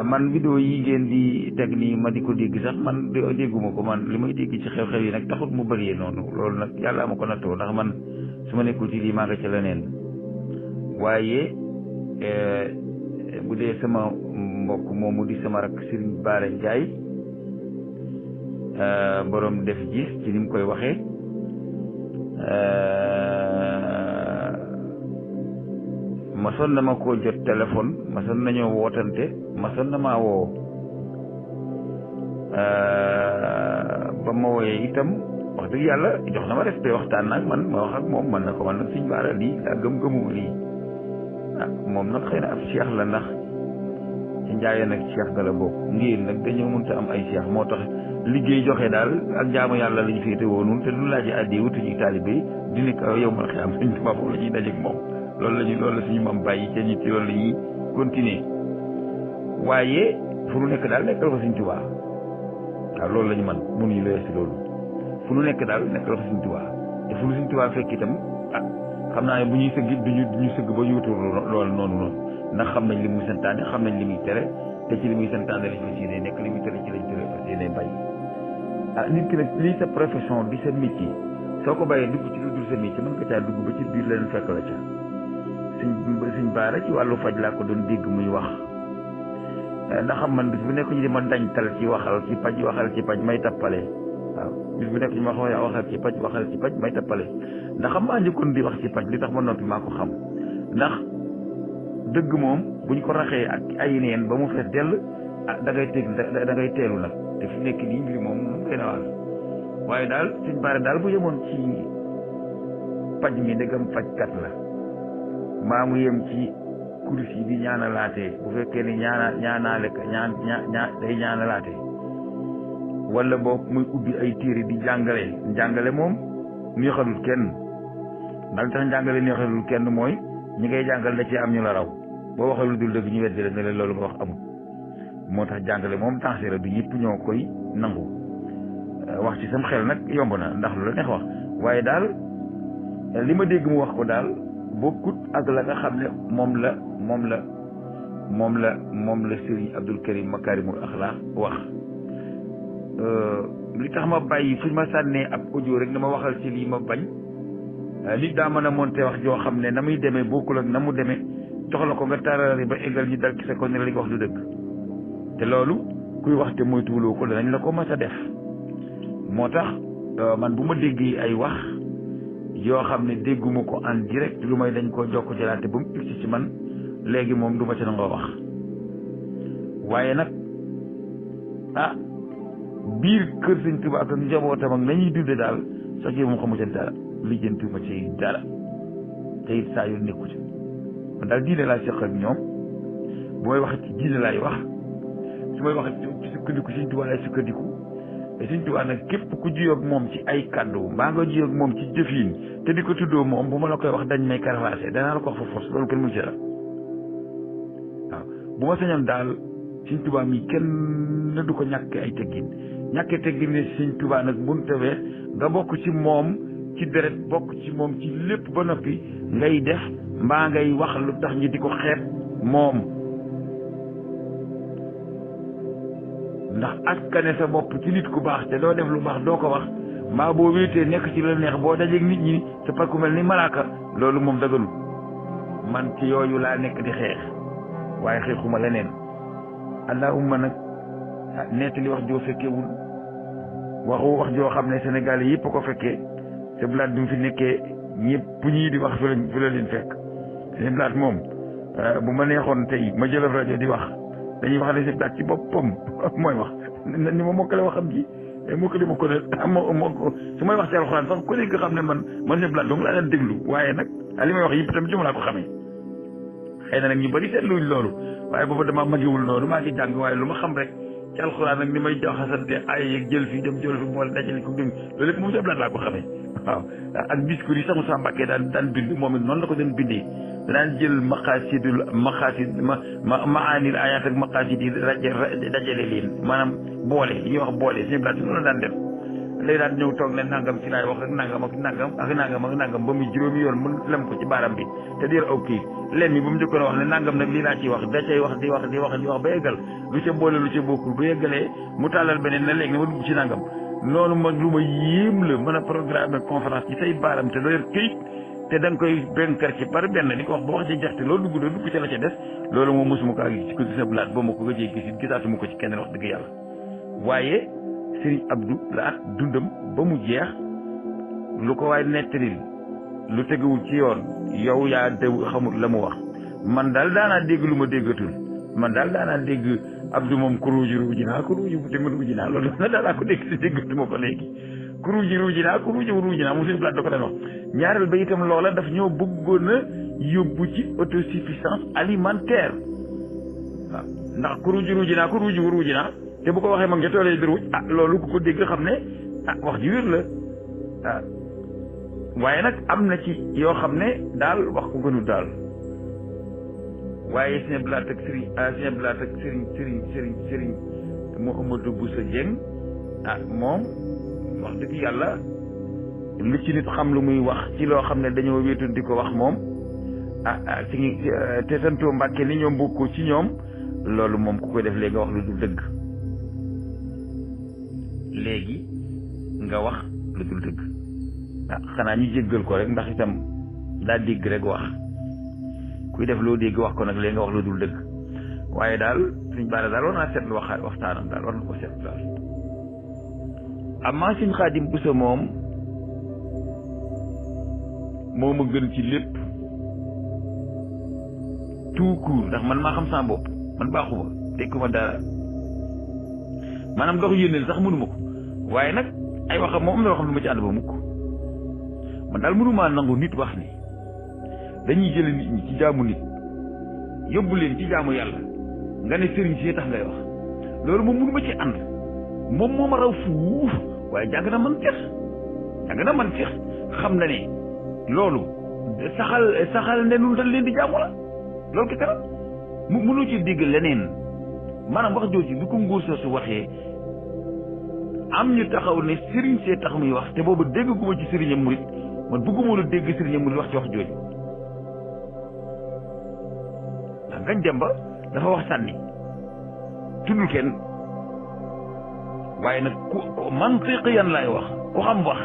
man vidéo yi ngeen di teg nii ma di ko dégg sax man dégguma ko man li may dégg ci xew-xew yi nag taxut mu bëriyee noonu loolu nag yàlla ma ko nattoo ndax man su ma nekkul ci lii maa nga ca leneen waaye bu dee sama mbokk moomu di sama rak Serigne Bara Ndiaye borom def gis ci ni mu koy waxee masoon na ma koo jot téléphone masoon nañoo wootante masoon na maa woo ba ma wooyee itam wax dëgg yàlla jox na ma respect waxtaan nag man ma wax ak moom man na ko man nag Serigne Bara lii daa gëm-gëmu lii moom nag xëy na ab cheikh la ndax ci njaayee nag cheikh ga la bokk ngeen nag dañoo mënta am ay cheikh moo tax liggéey joxe daal ak jaamu yàlla lañu féete woonu te du laaji addi wutuñu taalibe di nekk yow mal xiyam Sëñ Tuubaa foofu la ñuy dajeek moom loolu la suñu mam bàyyi te nit loolu la ñuy continuer waaye fu nu nekk daal nekkal fa Sëñ Tuubaa waaw loolu la ñu man mënuñu la si loolu fu nu nekk daal nekkal fa Sëñ Tuubaa te fu nu Sëñ Tuubaa fekk itam xam naa ne bu ñuy sëgg duñu sëgg ba ñu wutul loolu noonu ndax xam nañ li muy santaane xam nañ li muy tere te ci li muy santaane lañ fas yéene nekk li muy tere ci lañ fas yéene bàyyi nit ki nag lii sa profession di sa métier soo ko bàyyee dugg ci lu dul sa métier mën nga caa dugg ba ci biir leneen fekk la ca Sëñ Bara ci wàllu faj laa ko doon dégg muy wax ndax xam man bis bu nekk ñu di ma dañtal ci waxal ci paj may tappale waaw bis bu nekk ñu ma waxal ci paj may tappale ndax xam maa njëkkoon di wax ci paj li tax ma noppi maa ko xam ndax dëgg moom buñ ko raxee ak ay neen ba mu fees dell da ngay teelu nag te fi nekk nii mbir moom ngay na wàll waaye daal Sëñ Bara daal bu yemoon ci paj mi ndegam fajkat la maa mu yem ci kurus yi di ñaanalaatee bu fekkee ni day ñaanalaatee wala boog muy ubbi ay téere di jàngale moom neexalul kenn ndax li tax njàngale neexalul kenn mooy ñi ngay jàngal da ci am ñu la raw boo waxee lu dul dëgg ñu weddi la ne leen loolu nga wax amul moo tax jàngale moom danger la du ñëpp ñoo koy nangu wax ci sam xel nag yomb na ndax lu la neex wax waaye daal li ma dégg mu wax ko daal bokkut ak la nga xam ne moom la Serigne Abdul Karim Makarimul Akhlaq wax li tax ma bàyyi fuñ ma sànnee ab audio rek na ma waxal ci lii ma bañ nit daa mën a monté wax joo xam ne na muy demee bokkul ak na mu demee jox la ko nga tarari ba eggal ñi dal ci sa ko ne la li nga wax du dëgg te loolu kuy wax te moytuwuloo ko danañ la ko mas a def moo tax man bu ma déggee ay wax yoo xam ne dégguma ko en direct lu may dañ koo jokk jëlaate ba mu egsi ci man léegi moom du ma ca nangoo wax waaye nag biir kër Sëñ Tuubaa ak njabootam ak nañuy dunde daal soo ci moom xamu ca dara lijjantuma ci dara te it saa yu nekku ci man daal diine laa seq ak ñoom bu may wax ci diine laay wax su may wax ci sukkandiku Sëñ Tuubaa laay sukkandiku te Sëñ Tuubaa nag képp ku juyoog moom ci ay kàddu mbaa nga juyoog moom ci jëfin te di ko tuddoo moom bu ma la koy wax dañ may karawaase danaa la ko wax fa force loolu kenn mu ci dara waaw bu ma sañoon daal Sëñ Tuubaa mi kenn du ko ñàkk ay teggin ñàkkee teggin ne Sëñ Tuubaa nag bu tawee nga bokk ci moom ci deret bokk ci moom ci lépp ba noppi ngay def mbaa ngay wax lu tax ñi di ko xeeb moom ndax askane sa bopp ci nit ku baax te doo def lu baax doo ko wax mbaa boo wéetee nekk ci la neex boo dajeeg nit ñi c'est pas ku mel ni malaaka loolu moom dagalu man ci yooyu laa nekk di xeex waaye xeexuma leneen allahumma nag nettali wax joo fekkewul wax joo xam ne Sénégal yëpp ko fekkee te blaat bi mu fi nekkee ñëpp ñii di wax fi la leen fekk seen blaat moom bu ma neexoon tey ma jëlal rajo di wax dañuy wax ne seen blaat ci boppam mooy wax ni ma mokkale waxam ji mokkale ma ko ne su may wax ci alxuraan sax ku nekk nga xam ne man seen blaat dong laa daan déglu waaye nag li may wax yëpp tamit juma laa ko xamee xëy na nag ñu bëri seetluñ loolu waaye booba dama magiwul noonu maa ngi jàng waaye lu ma xam rek ci alxuraan nag ni may jaxasante ay yeeg jël fii dem jël fi boole dajale ko dégg loolu lépp moom seblaat laa ko xamee waaw ak discours yi sax Moussa Mbacké daan bind moom it noonu la ko doon bindee daan jël maqaasid maanil ayat ak maqaasid yi dajale leen maanaam boole li ñuy wax boole seblaat yi noonu la daan def day daan ñëw toog ne nangam ci laay wax ak nangam ak nangam ak nangam ak nangam ba muy juróomi yoon mu lem ko ci baaram bi te diir aw kii leen mi ba mu njëkkoon a wax ne nangam nag lii laa ciy wax da cay wax di wax ba yeggal lu ca boole lu ca bokkul ba yeggalee mu tàllal beneen na léegi ne ma dugg ci nangam loolu ma lu ma yéem la mën a programme conférence ci say baaram te doo yor këyit te da nga koy benkar ci par benn di ko wax ba wax ci jaxte loolu dugg ca la ca des loolu moom mosuma ko gis ci ko sa blaat ba ma ko gëjee gis gisaatuma ko ci kenn wax dëgg yàlla waaye Serigne Abdou Lahad dundam ba mu jeex lu ko waay nettalil lu teguwul ci yoon yow yaa dew xamul la mu wax man daal daanaa dégg lu ma déggatul man daal daanaa dégg Abdou moom ku ruuji naa loolu na daanaa ko dégg si déggatuma ko léegi ku ruuji naa mu suñu blaat da ko daan wax ñaareel ba itam loola daf ñoo bëggoon a yóbbu ci autosuffisance alimentaire waaw ndax ku ruuji naa te bu ko waxee mag nga toolee di ruuj loolu ku ko dégg xam ne wax ji wér la waaye nag am na ci yoo xam ne daal wax ko gënul daal waaye Sëñ Abdou Lahad ak Sëriñ Mouhamadou Bousso Dieng moom wax dëgg yàlla lu ci nit xam lu muy wax ci loo xam ne dañoo wéetoon di ko wax moom te santoo Mbàkke ni ñoom bokkoo ci ñoom loolu moom ku koy def léegi nga wax lu dul dëgg léegi nga wax lu dul dëgg xanaa ñu jéggal ko rek ndax itam daa dégg rek wax kuy def loo dégg wax ko nag léegi nga wax lu dul dëgg waaye daal suñ baara daal war naa seetlu waxtaanam daal war na ko seetlu daal amaa Sëñ Xaadim Buso moom moo ma gën ci lépp tout court ndax man maa xam sama bopp man baaxuma tekkuma dara maanaam dox yéeneel sax mënuma ko waaye nag ay waxam moom am na waxam lu ma ci ànd ba mukk man daal mënumaa nangu nit wax ni dañuy jële nit ñi ci jaamu nit yóbbu leen ci jaamu yàlla nga ne sëriñ si tax ngay wax loolu moom mënuma ci ànd moom moo ma raw fuuf waaye jàng na man fex xam na ne loolu saxal ne nun dañ leen di jaamu la loolu ki kanam mënoo ci dégg leneen maanaam wax jooju bi ko nguur sa su waxee am ñu taxaw ne sëriñ see tax muy wax te boobu dégg guma ci sëriñam murit man bëgguma lu dégg sëriñam murit wax ci wax jooju ndax ngañ dem ba dafa wax sànni tuddul kenn waaye nag ku mantiqiyan laay wax ku xam wax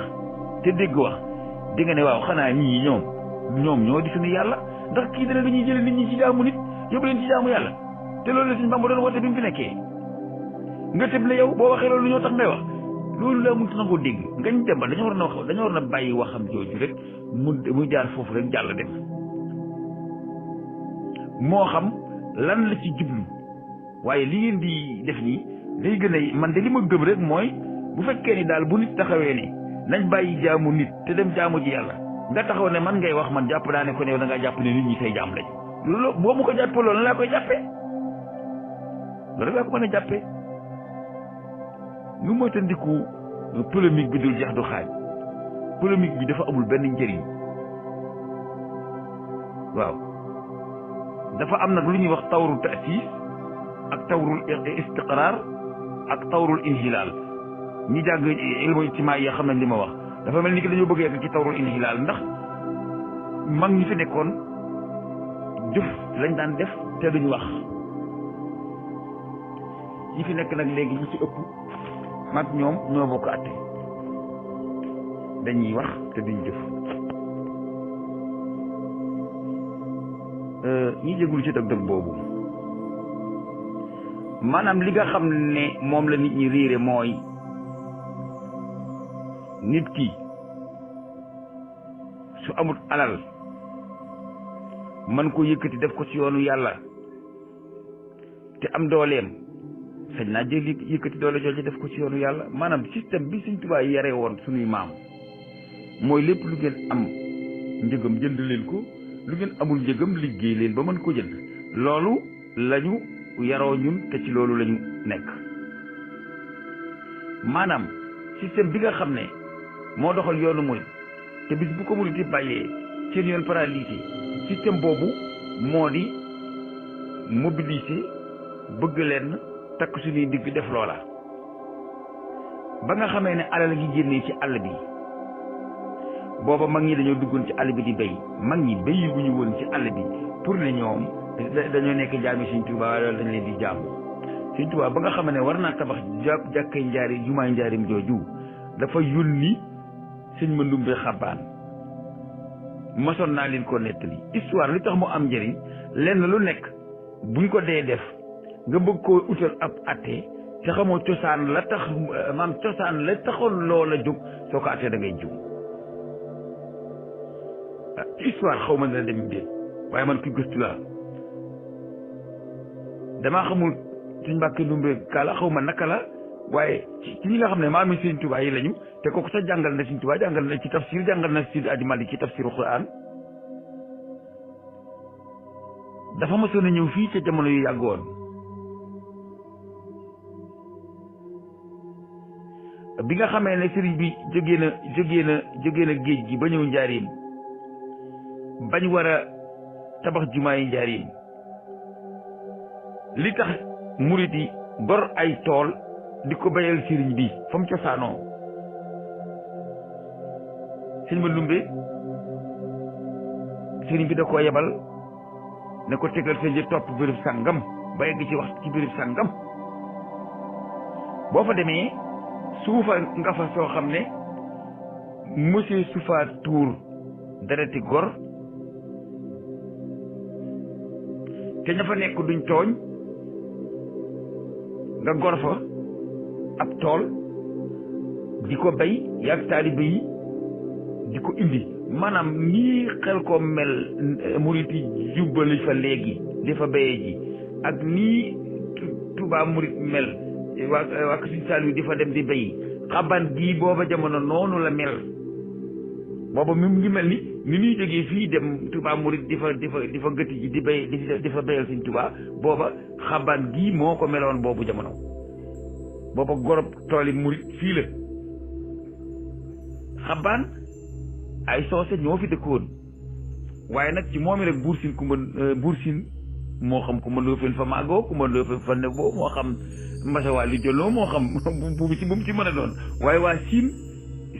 te dégg wax di nga ne waaw xanaa ñii ñoom ñoo di suñu yàlla ndax kii dana dañuy jële nit ñi ci jaamu nit yóbbu leen ci jaamu yàlla te loolu la Sëñ Bamba doon woote bi mu fi nekkee nga tëb ne yow boo waxee loolu ñoo tax ngay wax loolu laa mënut nangoo dégg ngañ dem ba dañoo war na bàyyi waxam jooju rek mu jaar foofu rek jàll dem moo xam lan la ci jublu waaye li ngeen di def nii day gën a man de li ma gëm rek mooy bu fekkee ni daal bu nit taxawee ne nañ bàyyi jaamu nit te dem jaamu ji yàlla nga taxaw ne man ngay wax man jàpp daa ne ko ne da ngaa jàpp ne nit ñi say jaam lañ loolu boo mu ko jàppee loolu laa koy jàppee loolu laa ko mën a jàppee nu moytandiku polémique bi dul jeex du xaaj polémique bi dafa amul benn njëriñ waaw dafa am nag lu ñuy wax tawru ta'sis ak tawrul istiqrar ak tawrul inhilaal ñi jàng ilmu ijtimaa yi xam nañ li ma wax dafa mel ni ki dañoo bëgg yegg ci tawrul inhilaal ndax mag ñi fi nekkoon jëf lañ daan def te duñ wax ñi fi nekk nag léegi ñu ci ëpp mag ñoom ñoo bokk àtte dañuy wax te duñ jëf ñi jégul ci dëg-dëg boobu maanaam li nga xam ne moom la nit ñi réere mooy nit ki su amut alal man ko yëkkati def ko ci yoonu yàlla te am dooleem sañ naa jël yëkkati doole jooju def ko ci yoonu yàlla maanaam système bi Sëñ Tuubaa yare woon suñuy maam mooy lépp lu ngeen am njëgam jënd leen ko lu ngeen amul njëgam liggéey leen ba mën ko jënd loolu lañu yaroo ñun te ci loolu lañu nekk maanaam système bi nga xam ne moo doxal yoonu murid te bis bu ko murid di bàyyee seen yoon paralysé système boobu moo di mobiliser bëgg leen takk suñuy digg def loola ba nga xamee ne alal gi génnee ci àll bi booba mag ñi dañoo duggoon ci àll bi di béy mag ñi béyi bu ñu woon ci àll bi pour ne ñoom dañoo nekk jaami Sëñ Tuubaa loolu dañ leen di jaamu Sëñ Tuubaa ba nga xam ne war naa tabax jàkkay njaari jumaay njaarim jooju dafa yónni sëñ Mandumbe Xabaan mosoon naa leen ko nettali histoire li tax mu am njëriñ lenn lu nekk buñ ko dee def nga bëgg koo utal ab atte te xamoo cosaan la tax maam cosaan la taxoon loola jóg soo ko attee da ngay jum histoire xaw ma dana dem déet waaye man ki gëstu laa damaa xamul suñ Mbàkke Ndumbe Kaala xaw ma naka la waaye ci ñi nga xam ne maam yi Sëñ Tuubaa yi lañu te kooku sax jàngal na Sëñ Tuubaa jàngal na ci tafsir jàngal na Sidi Aji Malik ci tafsiru Quran dafa mësoon a ñëw fii ca jamono yu yàggoon bi nga xamee ne sëriñ bi jógee na géej gi ba ñëw njaarim bañ war a tabax jumaa yi njaarim li tax murit yi gor ay tool di ko bayal sëriñ bi fa mu cosaanoo sëñ ma lumbe sëriñ bi da koo yebal ne ko tegal sa njëg topp béréb sàngam ba yegg ci wax ci béréb sàngam boo fa demee suufa nga fa soo xam ne monsieur suufa tuur dereti gor te ña fa nekk duñ tooñ nga gor fa ab tool di ko bay yaag taalibe yi di ko indi maanaam nii xel ko mel murit yi jubbali fa léegi di fa bayee ji ak nii Tuubaa murit mel waa Sëñ Saaliw di fa dem di bay xaban gii booba jamono noonu la mel booba mi ngi mel ni ñuy jógee fii dem Tuubaa murit di fa gëtti ji di fa bayal Sëñ Tuubaa booba xaban gii moo ko meloon boobu jamono booba gorob tooli murit fii la xabaan ay soose ñoo fi dëkkoon waaye nag ci moom rek buur siin moo xam ku ma Ndofeen fa màggoo ku ma Ndofeen fa ne boo moo xam mbasawaal li jëloo moo xam bu mu ci mën a doon waaye waa siin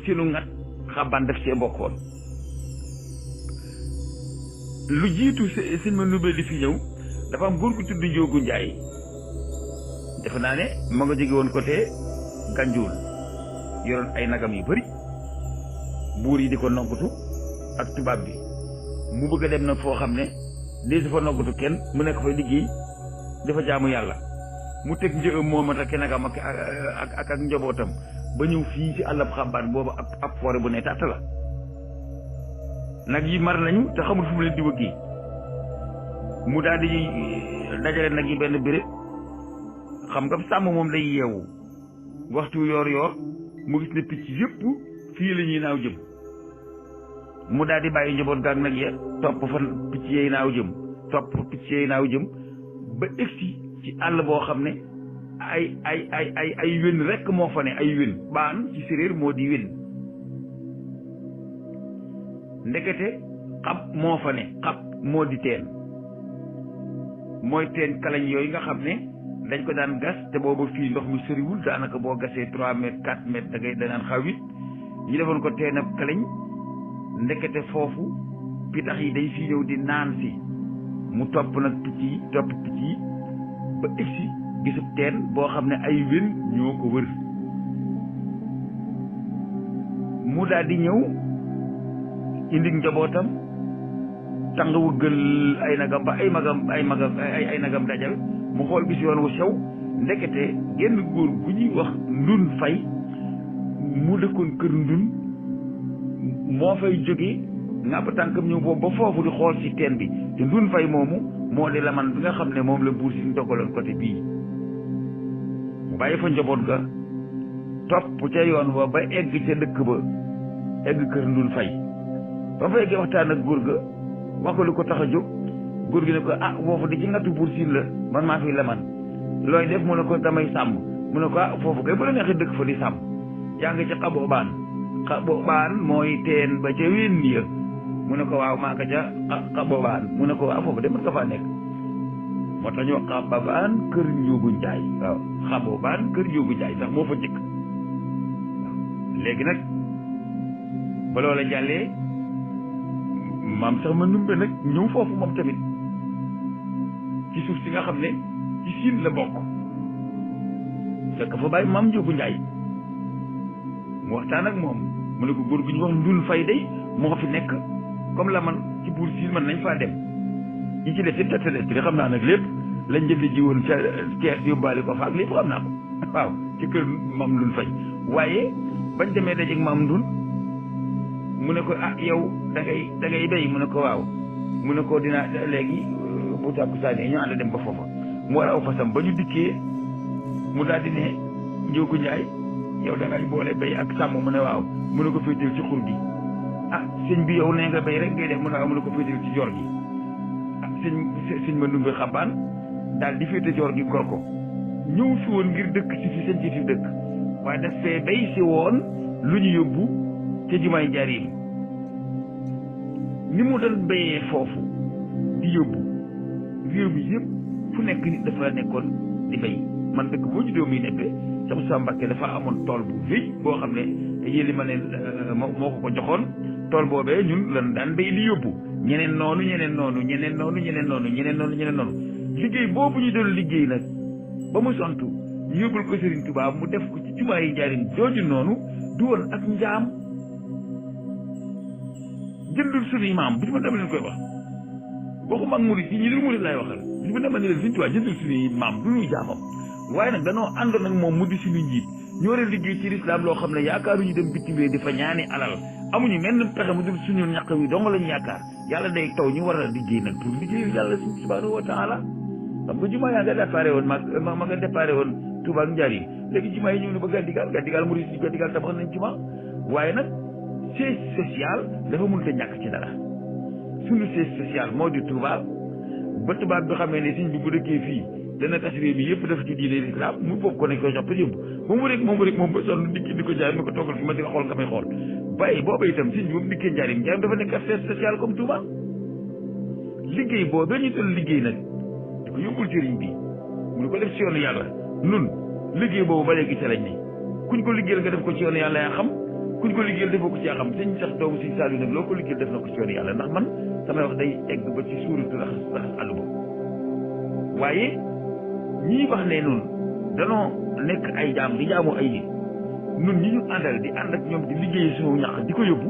seenu ngat xabaan def see bokkoon lu jiitu sëñ ma nubee di fi ñëw dafa am góor gu tudd Njoogu Njaay defe naa ne ma nga jóge woon côté Ganjool yoroon ay nagam yu bari buur yi di ko noggatu ak tubaab bi mu bëgg a dem nag foo xam ne dee su fa noggatu kenn mu nekk fay liggéey dafa jaamu yàlla mu teg njëam moom ak nagam ak njabootam ba ñëw fii ci àllab xambaan boobu ab forêt bu ne tàtt la nag yi mar nañu te xamul fu mu leen di wëggee mu daal di dajale nag yi benn béréb xam nga sàmm moom day yeewu waxtu yoor mu gis ne picc yëpp fii la ñuy naaw jëm mu daal di bàyyi njaboot gaag nag ya topp fa picc yee naaw jëm ba egsi ci àll boo xam ne ay wén rekk moo fa ne ay wén baan ci séréer moo di wén ndekete xab moo fa ne xab moo di teen mooy teen kalañ yooyu nga xam ne dañ ko daan gas te booba fii ndox mi sëriwul daanaka boo gasee 3 mètres 4 mètres danaan xawit ñu defoon ko teen ab kalañ ndekete foofu pitax yi day fii ñëw di naan si mu topp nag picc yi ba egsi gisub teen boo xam ne ay wén ñoo ko wër mu daal di ñëw indi njabootam tàng wëggal ay nagam ba ay nagam dajal mu xool gis yoon wu sew ndekete genn góor gu ñuy wax ndun fay mu dëkkoon kër ndun moo fay jóge ngàbb tànkam ñëw boobu ba foofu di xool ci teen bi te ndun fay moomu moo di laman bi nga xam ne moom la buur si dogaloon côté bii mu bàyyi fa njaboot ga topp ca yoon wa ba egg ca dëkk ba egg kër ndun fay ba fa eggee waxtaan ak góor ga wax ko lu ko tax a jóg góor gi ne ko foofu di ci ngatu buur siin la man maa fi laman looy def mu ne ko damay sàmm mu ne ko foofu kay bu la neexee dëkk fa di sàmm yaa ngi ci xaboobaan mooy teen ba ca wén ya mu ne ko waaw maa nga ca xaboobaan mu ne ko waaw foofu de mën nga faa nekk moo tax ñu wax xaboobaan kër Njuugu Njaay waaw xaboobaan kër Njuugu Njaay sax moo fa jëkk léegi nag ba loola jàllee maam sax ma numbe nag ñëw foofu moom tamit ci suuf si nga xam ne ci siin la bokk fekk fa bàyyi maam Njóogu Njaay mu waxtaan ak moom mu ne ko góor gu ñu wax ndun fay day moo fi nekk comme la man ci buur siin man nañ faa dem yi ci des it tettale ci xam naa nag lépp lañ jënd ji woon ca Cees yóbbaale ko fa ak lépp xam naa ko waaw ci kër maam ndun fay waaye bañ demee dajeeg maam ndun mu ne ko ah yow da ngay béy mu ne ko waaw mu ne ko dinaa léegi bu tàkkusaane ñu ànd dem ba foofa mu war a aw fasam ba ñu dikkee mu daal di ne Njóogu Njaay yow da ngay boole béy ak sàmm mu ne waaw mu ne ko féetal ci xur gi ah sëñ bi yow nee nga béy rek ngay def mu ne waaw mu ne ko féetal ci jor gi ah sëñ ma ndumbe xabaan daal di féete jor gi gor ko ñëw fi woon ngir dëkk si fi sëñ ci fi dëkk waaye daf fee béy si woon lu ñu yóbbu ca jumaay Njaaréem ni mu doon béyee foofu di yóbbu réew mi yëpp fu nekk nit dafa nekkoon di béy man dëkk boo juddoo muy neppe Cheikh Moussa Mbacké dafa amoon tool bu rëy boo xam ne yéen li ma leen moo ko joxoon tool boobee ñun lan daan béy di yóbbu ñeneen noonu liggéey boobu ñu doon liggéey nag ba mu sontu ñu yóbbul ko Serigne Touba mu def ko ci jumaa yi Njaaréem jooju noonu du woon ak njaam jëndul suñuy maam bi ma dama leen koy wax waxuma ak murid yi ñi dul murid laay waxal bi ma dama ne leen Serigne Touba jëndul suñuy maam du ñuy jaamam waaye nag danoo àndoon ak moom mu di suñu njiit ñu war a liggéey ci lislaam loo xam ne yaakaaruñu dem bitim réew di fa ñaani alal amuñu menn pexe mu dul suñu ñàq wi dong lañu yaakaar yàlla day taw ñu war a liggéey nag pour liggéey yàlla subhanahu wa taala xam nga jumaa yaa nga déparé woon ma nga déparé woon Touba ak Njaaréem léegi jumaa yi ñëw na ba Gàddigaal murid yi Gàddigaal tabax nañ jumaa waaye nag siège social dafa mënut a ñàkk ci dara suñu siège social moo di Touba ba tubaab bi xamee ne sëñ bi bu dëkkee fii dana tas réew mi yëpp def ci diine lislaam mu bokk ko ne ko jox yóbbu moom ba sonn dikki di ko jaay ma ko toogal fi ma di la xool nga may xool bàyyi booba itam sëñ bi moom dikkee Njaaréem dafa nekk siège social comme Touba liggéey boobu ñu doon liggéey nag di ko yóbbul sëriñ bi mu ko def ci yoonu yàlla nun liggéey boobu ba léegi ca lañ ne kuñ ko liggéeyal nga def ko ci yoonu yàlla yaa xam kuñ ko liggéeyal defoo ko ci yaa xam sëñ sax doomu sëñ Saliou nag loo ko liggéeyal def na ko ci yoonu yàlla ndax man samay wax day egg ba ci suuratu raxas àllu ba waaye ñii wax ne nun danoo nekk ay jaam di jaamu ay nit nun ñi ñu àndal di ànd ak ñoom di liggéey suñu ñax di ko yóbbu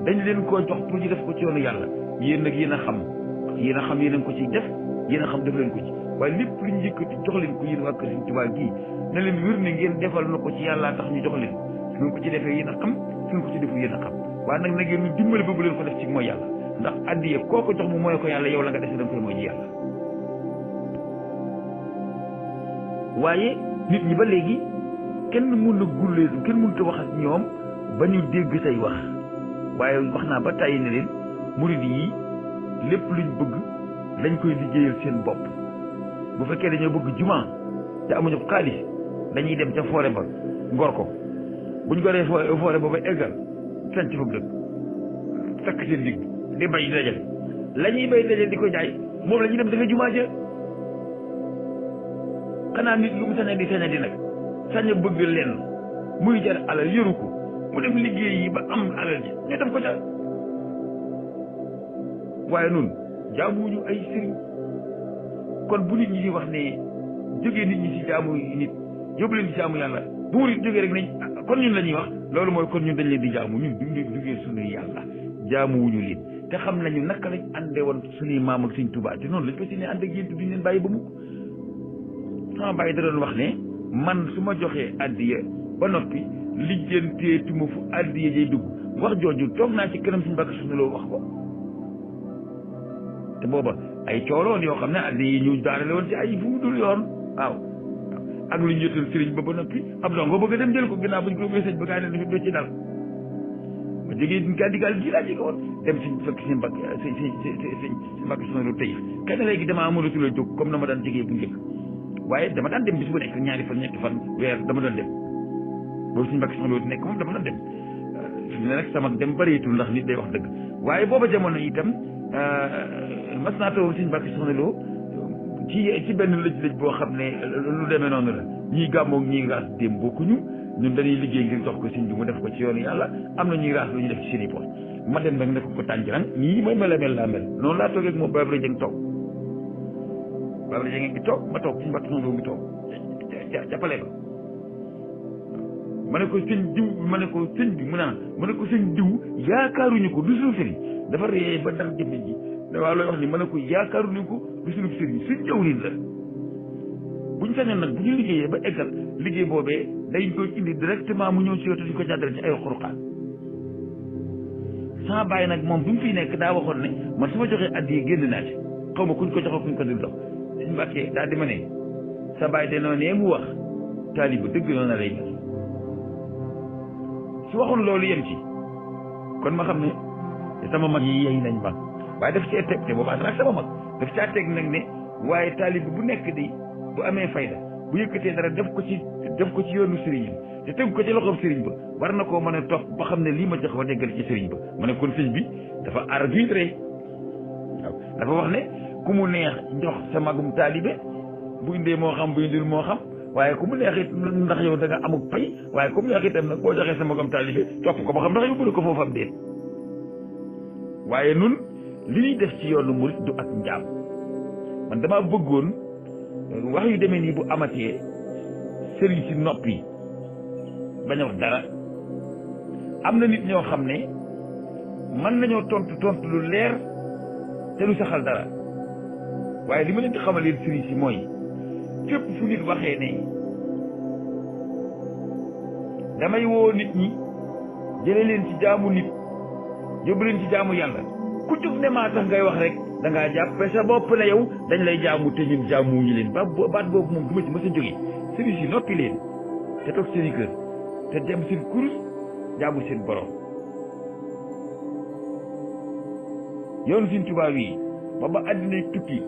dañ leen koo jox pour ñu def ko ci yoonu yàlla yéen nag yéen a xam yéen a ko ci def yéen a xam def leen ko ci waaye lépp lu ñu yëkkati jox leen ko yéen waa Kër Sëriñ Tuubaa gii na leen wér ne ngeen defal na ko ci yàlla tax ñu jox leen su ngeen ko ci defee yéen a xam su ngeen ko ci defu yéen a xam waaye nag na ngeen ñu dimbali ba bu leen ko def ci mooy yàlla ndax addiye koo ko jox mu mooy ko yàlla yow la nga def da nga koy mooy ji yàlla waaye nit ñi ba léegi kenn mun na gullee kenn mënut a wax ak ñoom ba ñu dégg say wax waaye wax naa ba tàyyi ne leen murid yi lépp luñ bëgg dañ koy liggéeyal seen bopp bu fekkee dañoo bëgg jumaa te amuñu xaalis dañuy dem ca forêt ba ngor ko buñ goree forêt ba ba eggal sanc foofu dëkk takk seen digg di bay dajale la ñuy bay dajale di ko jaay moom la ñuy dem dafay jumaa ja xanaa nit lu mu saña di nag saña bëgg leen muy jar alal yoru ko mu dem liggéey yi ba am alal ji ñu def ko ca waaye nun jaamuñu ay sëriñ kon bu nit ñi di wax ne jógee nit ñi ci jaamu nit yóbbu leen ci jaamu yàlla bu mu nit jógee rek nañ kon ñun la ñuy wax loolu mooy kon ñun dañ leen di jaamu ñun duñ jógee suñuy yàlla jaamuwuñu leen te xam nañu naka lañ àndee woon suñuy maam ak Sëriñ Tuubaa te noonu lañ ko si ne ànd ak yéen duñ leen bàyyi ba mukk sama bàyyi da doon wax ne man su ma joxee addiya ba noppi lijjanteetuma fu addiya jay dugg wax jooju toog naa ci kanam suñu Mbàkke Soxna Lo wax ko te booba ay cooloon yoo xam ne addiya yi ñu daarale woon ci ay fu mu dul yoon waaw ak lu ñu jotoon sëriñ ba noppi ab dongo bëgg a dem jël ko ginnaaw buñ ko message ba gaa ne dafa doo ci dal ma jógee Gàddigaal gii laa jóge woon dem si fekk si Mbàkke si Mbàkke Soxna Lo tey kenn léegi damaa mënatul a jóg comme na ma daan jógee bu njëkk waaye dama daan dem bis bu nekk ñaari fan ñetti fan weer dama doon dem boobu suñu Mbàkke Soxna Lo nekk moom dama doon dem fi mu ne nag sama dem bëreetul ndax nit day wax dëgg waaye booba jamono itam mas naa toog suñu Mbàkke Soxna Lo ci benn lëj-lëj boo xam ne lu demee noonu la ñii gàmmoog ñii raas déem bokkuñu ñun dañuy liggéey ngir jox ko sëñ bi mu def ko ci yoonu yàlla am na ñuy raas lu ñu def ci seen i poos ma dem nag ne ko tànjirang nii may mel laa mel noonu laa toogee ak moom Babara Dieng toog Babara Dieng ngi toog ma toog suñu wattu noonu ngi toog jàppale ko ma ne ko sëñ diw ma ne ko sëñ bi mu naan ma ne ko sëñ diw yaakaaruñu ko du suñu sëriñ dafa ree ba dara jëfe ji ne waaw looy wax ni ma ne ko yaakaaruñu ko du suñu sëriñ suñ jawriñ la buñ sañoon nag bu ñu liggéeyee ba eggal liggéey boobee dañ koy indi directement mu ñëw ci yow te duñ ko jàddale ci ay xuruqaan sama bàyyi nag moom bi mu fiy nekk daa waxoon ne man su ma joxee addi génn naa ci xaw ma kuñ ko joxoo kuñ ko dul dox suñ mbàkkee daal di ma ne sa bàyyi de noonu nee mu wax taaliba dëgg noonu na lay mel su waxoon loolu yem ci kon ma xam ne sama mag yi yey nañ ma waaye daf cee teg te boobaa nag sama mag daf caa teg nag ne waaye taaliba bu nekk di bu amee fayda bu yëkkatee dara def ko ci yoonu sëriñ bi te tegu ko ci loxoom sëriñ ba war na koo mën a topp ba xam ne lii ma jox ba déggal ci sëriñ ba ma ne kon sëriñ bi dafa arbitré waaw dafa wax ne ku mu neex jox sa magum taalibe bu indee moo xam bu indil moo xam waaye ku mu neex it ndax yow da nga amuk pay waaye ku mu neex itam nag boo joxee sa magum taalibe topp ko ba xam ndax yow bëri ko foofu am déet waaye nun li ñuy def ci yoonu murit du ak njaam man damaa bëggoon wax yu demee nii bu amatee sëriñ si noppi bañ a wax dara am na nit ñoo xam ne mën nañoo tontu lu leer te du saxal dara waaye li ma leen di xamal leen sëriñ si mooy fépp fu nit waxee ne damay woo nit ñi jële leen ci jaamu nit yóbbu leen ci jaamu yàlla ku jóg ne maa tax ngay wax rek da ngaa jàppe sa bopp ne yow dañ lay jaamu te ñun jaamu ñu leen baat boobu moom du ma ci mës a jógee sëriñ si noppi leen te toog seen i kër te dem seen kurus jaamu seen borom yoonu Sëriñ Tuubaa wi ba àddina tukki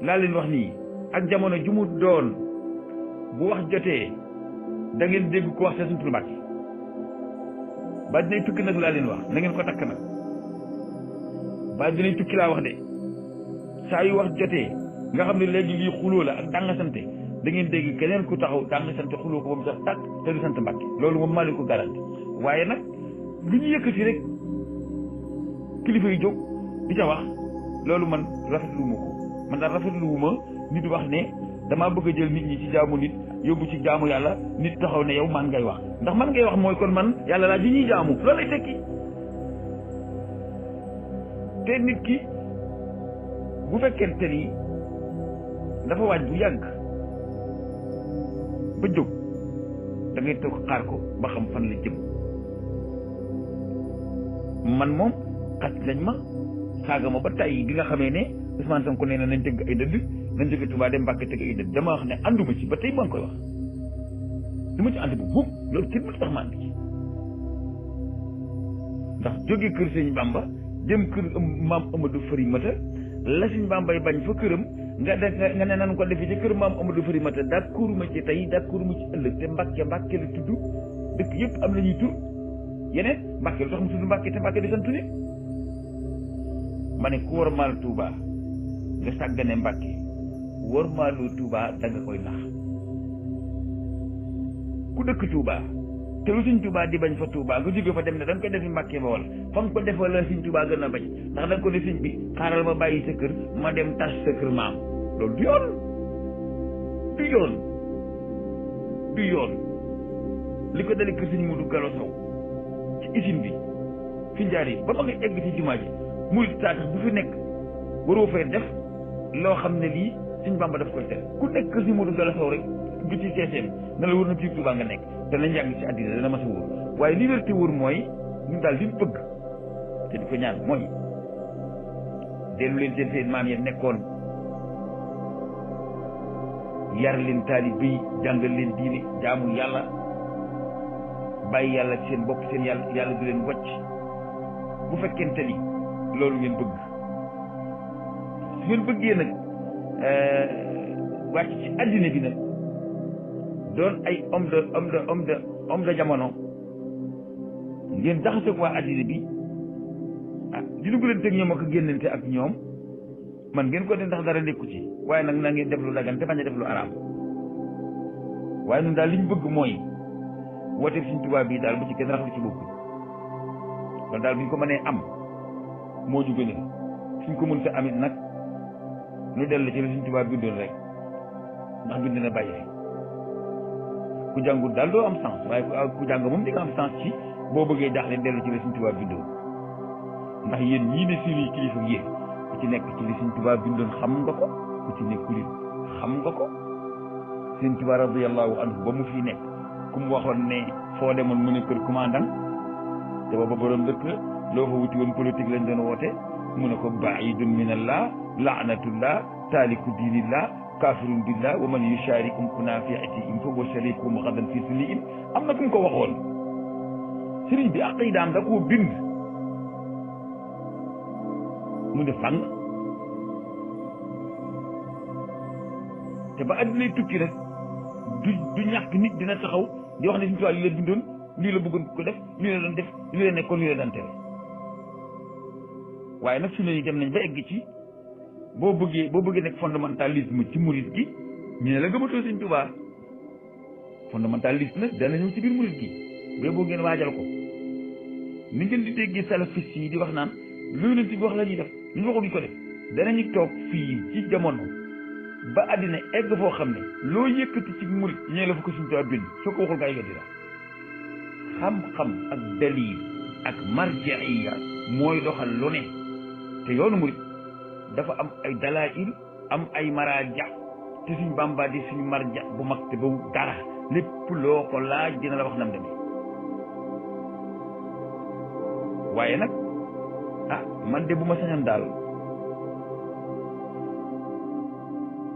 laa leen wax nii ak jamono ju mu doon bu wax jotee da ngeen dégg ko wax sa Sëriñ Tuubaa ba àddina tukki nag laa leen wax na ngeen ko takk nag ba dinañ tukki laa wax de saa yu wax jotee nga xam ne léegi lii xuloo la ak danga sante da ngeen dégg keneen ku taxaw danga sante xuloo ko ba mu sax tàkk te du sant Mbàkke loolu moom maa leen ko garanti waaye nag lu ñu yëkkati rek kilifa yi jóg di ca wax loolu man rafetlu wu ma ko man daal rafetlu wu ma nit wax ne damaa bëgg a jël nit ñi ci jaamu nit yóbbu ci jaamu yàlla nit taxaw ne yow man ngay wax ndax man ngay wax mooy kon man yàlla laa ji ñuy jaamu loolu lay tekki te nit ki bu fekkente ni dafa waaj bu yàgg ba jóg da ngay toog xaar ko ba xam fan la jëm man moom xas nañ ma saaga ma ba tey bi nga xamee ne Ousmane Sonko nee na nañ tëgg ay dëdd nañ jóge Touba dem Mbàkke tëgg ay dëdd dama wax ne ànduma ci ba tey maa ngi koy wax du ma ci ànd bu boobu loolu kenn mënu tax ma ànd ci ndax jóge kër Sëñ Bamba jëm kër maam Amadou Fari Mata la Sëñ Bambay bañ fa këram nga ne nan ko defee ci kër maam Amadou Fari Mata d'accord ma ci tey d'accord ma ci ëllëg te Mbàkke Mbàkke la tudd dëkk yëpp am nañuy tur yeneen Mbàkke lu tax mu tudd Mbàkke te Mbàkke di sant ne ma ne ku wormaal Touba nga sàggane Mbàkke wormaalu Touba da nga koy nax ku dëkk Touba te lu Sëñ Touba di bañ fa Touba nga jóge fa dem ne da nga koy defi Mbàkke Bawol fa nga ko defee la Sëñ Touba gën a bañ ndax da nga ko ne sëñ bi xaaral ma bàyyi sa kër ma dem tas sa kër maam loolu du yoon du yoon du yoon li ko dale kër Sëñ Mudu Galo Sow ci usine bi fi njaar yi ba ma nga egg ci jumaa ji muy taatax bu fi nekk waroo fay def loo xam ne lii Sëñ Bamba daf koy tere ku nekk kër Sëñ Mudu Galo Sow rek du ci seeseen na la wër na biir Touba nga nekk te lañ yàgg ci àddina dana ma sa wóor waaye li wér te wóor mooy ñun daal li ñu bëgg te di ko ñaan mooy dellu leen seen maam ya nekkoon yar leen taalibe yi jàngal leen diine jaamu yàlla bàyyi yàlla ci seen bopp seen yàlla du leen wàcc bu fekkente ni loolu ngeen bëgg su ngeen bëggee nag wàcc ci àddina bi nag doon ay homme de jamono ngeen jaxasoo ak waa àddina bi ah di dugg leen teg ñoom ak génnante ak ñoom man ngeen ko def ndax dara nekku ci waaye nag na ngeen def lu dagan te bañ a def lu araam waaye ñun daal li ñu bëgg mooy woote Sëriñ Tuubaa bii daal bu ci kenn raxlu ci bopp loolu daal bu ñu ko mënee am moo ñu gënal suñ ko mën sa amit nag ñu dellu ci la Sëriñ Tuubaa bindoon rek ndax bind na bàyyi ku jàngul daal doo am sens waaye ku jàng moom di nga am sens ci boo bëggee jaaxle dellu ci la Sëriñ Tuubaa bindoon ndax yéen ñii ne suñuy kilifa yéen ku ci nekk ci li Sëriñ Tuubaa bindoon xam nga ko ku ci nekkul xam nga ko Sëriñ Tuubaa radiyallahu anhu ba mu fi nekk ku mu waxoon ne foo demoon mu ne kër commandant te booba borom dëkk loo fa wuti woon politique lañ doon woote mu ne ko baidun minallah laanatullah taaliku diinillah kaafirun billah wa man yusharikum kuna fi atiim fa huwa sharikum xadan fi suniin am na ku mu ko waxoon sëriñ bi aqidaam da koo bind mu ne fang te ba addunay tukki rek du ñàkk nit dina taxaw di wax ne Sëriñ Tuubaa lii la bindoon lii la bëggoon ko def lii la doon def lii la nekkoon lii la daan tere waaye nag fi ne dem nañ ba egg ci boo bëggee nekk fondamentalisme ci murit gi ñu ne la gëmatoo Sëriñ Tuubaa fondamentaliste nag dana ñëw ci biir murit gi ba boo ngeen waajal ko ni ngeen di déggee salafiste yi di wax naan lu Yonent bi wax la ñuy def lu ñu waxul ñu ko def danañu toog fii ci jamono ba àddina egg foo xam ne loo yëkkati ci murit ñee la fa ko Sëriñ Tuubaa bind soo ko waxul gaa yi weddi la xam-xam ak dalil ak marjiiya mooy doxal lu ne te yoonu murit dafa am ay dalail am ay maraaja te suñ Bàmba di suñu marja bu mag te ba dara lépp loo ko laaj dina la wax nam demee waaye nag man de bu ma sañoon daal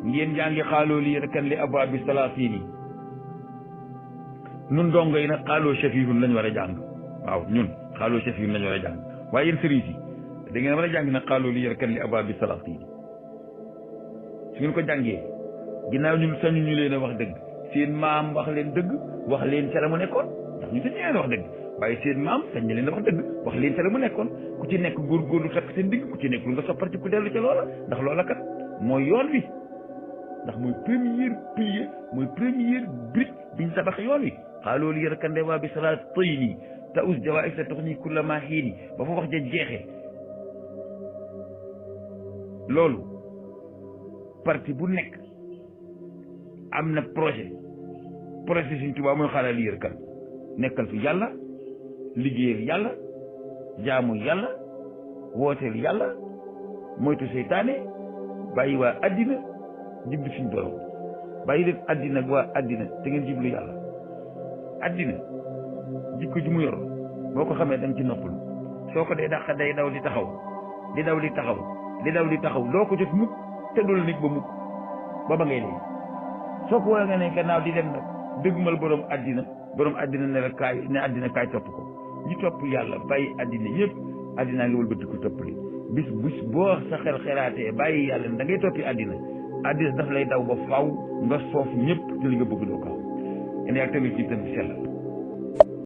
ngeen jàngi xaaloo li kan li abwaabi salaatini nun dongo yi nag xaaloo shafihun lañ war a jàng waaw ñun xaaloo shafihun lañ war a jàng waaye yéen sëriñ si da ngeen war a jàng nag xaaloo li kan li abwaabi salaatini su ngeen ko jàngee ginnaaw ñun sañu ñu leen a wax dëgg seen maam wax leen dëgg wax leen ca la mu nekkoon ndax ñu sañ leen a wax dëgg waaye seen maam sañ na leen a wax dëgg wax leen ca la mu nekkoon ku ci nekk góorgóorlu fekk seen digg ku ci nekk lu nga soppar ci ku dellu ca loola ndax loola kat mooy yoon wi ndax mooy premier pilier mooy première brique biñ tabax yoon wi xaaloo li yarkande waa bi salaat tëy nii ta us jawaa isa tox nii kulla maa xiini ba fa wax ja jeexee loolu parti bu nekk am na projet Sëriñ Tuubaa mooy xaalal li yarkan nekkal fi yàlla liggéeyal yàlla jaamu yàlla wooteel yàlla moytu seytaane bàyyi waa addina jublu suñ borom bàyyi leen addina ak waa addina te ngeen jublu yàlla addina jikko ji mu yor boo ko xamee dañ ci noppalu soo ko dee dàq day daw di taxaw di daw di taxaw di daw di taxaw doo ko jot mukk te dul nit ba mukk ba ba ngay dee soo ko war nga ne gannaaw di dem nag dëggmal borom addina ne la kaay ne addina kaay topp ko ñi topp yàlla bàyyi addina yëpp addinaa ngi wëlbati ko topp li bis boo sa xel xelaatee bàyyi yàlla ne da ngay toppi addina daf lay daw ba faaw nga soof ñëpp te li nga bëgg doo ko am. ene ak tamit ci tam sell